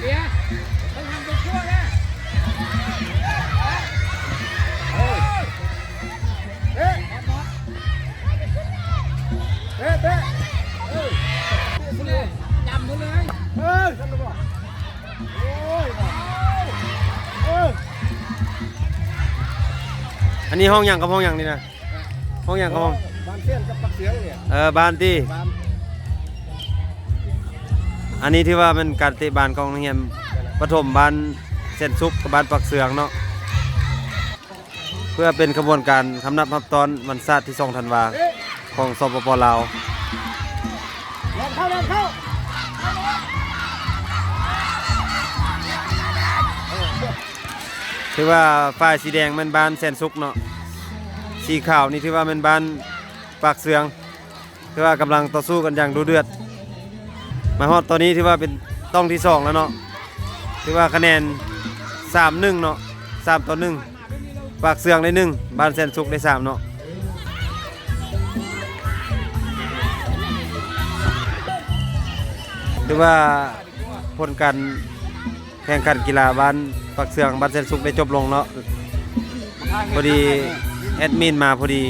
ເບຍ ເບິ່ງຫັ້ນເບິ່ງຕົວເດ້ ເອີ ເຕະ ເຕະ ເຕະ ເອີ ຈຳເພິ່ນເລີຍ ເອີ ຊັ້ນລະບໍ່ ໂອ້ຍ ເອີ ອັນນີ້ຫ້ອງຫຍັງກັບຫ້ອງຫຍັງນີ້ນະ? ຫ້ອງຫຍັງຂອງ ບ້ານເຊນກັບປາກເຊືອງນີ້ ເອີ ບ້ານຕິ ບ້ານ ອັນນີ້ຖືວ່າແມ່ນການເຕະບານຂອງໂຮງຮຽນປະຖົມບ້ານແສນສຸກກັບບ້ານປາກເຊືອງເນາະ ເພື່ອເປັນຂະບວນການຄຳນັບຮັບຕ້ອນວັນຊາດທີສອງທັນວາຂອງ ສປປ ລາວ. ຖືວ່າຝ່າຍສີແດງແມ່ນບ້ານແສນສຸກເນາະ ສີຂາວນີ້ຖືວ່າແມ່ນບ້ານປາກເຊືອງ ຖືວ່າກຳລັງຕໍ່ສູ້ກັນຢ່າງດຸເດືອດ ມາຮອດຕອນນີ້ຖືວ່າເປັນຕ້ອງທີສອງແລ້ວເນາະ ຖືວ່າຄະແນນສາມໜຶ່ງເນາະ ສາມຕໍ່ໜຶ່ງ ປາກເຊືອງໄດ້ໜຶ່ງ ບ້ານແສນສຸກໄດ້ສາມເນາະ ຖືວ່າຜົນການ ແຂ່ງຂັນກິລາບ້ານປາກເຊືອງ ບ້ານແສນສຸກໄດ້ຈົບລົງເນາະ ພໍດີແອດມິນມາພໍດີ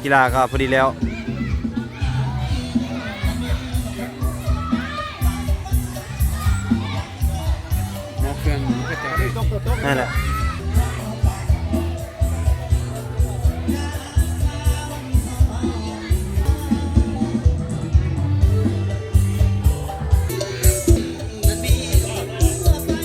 ກິລາກໍພໍດີແລ້ວ ໝໍເຄື່ອງ ນັ້ນແຫຼະ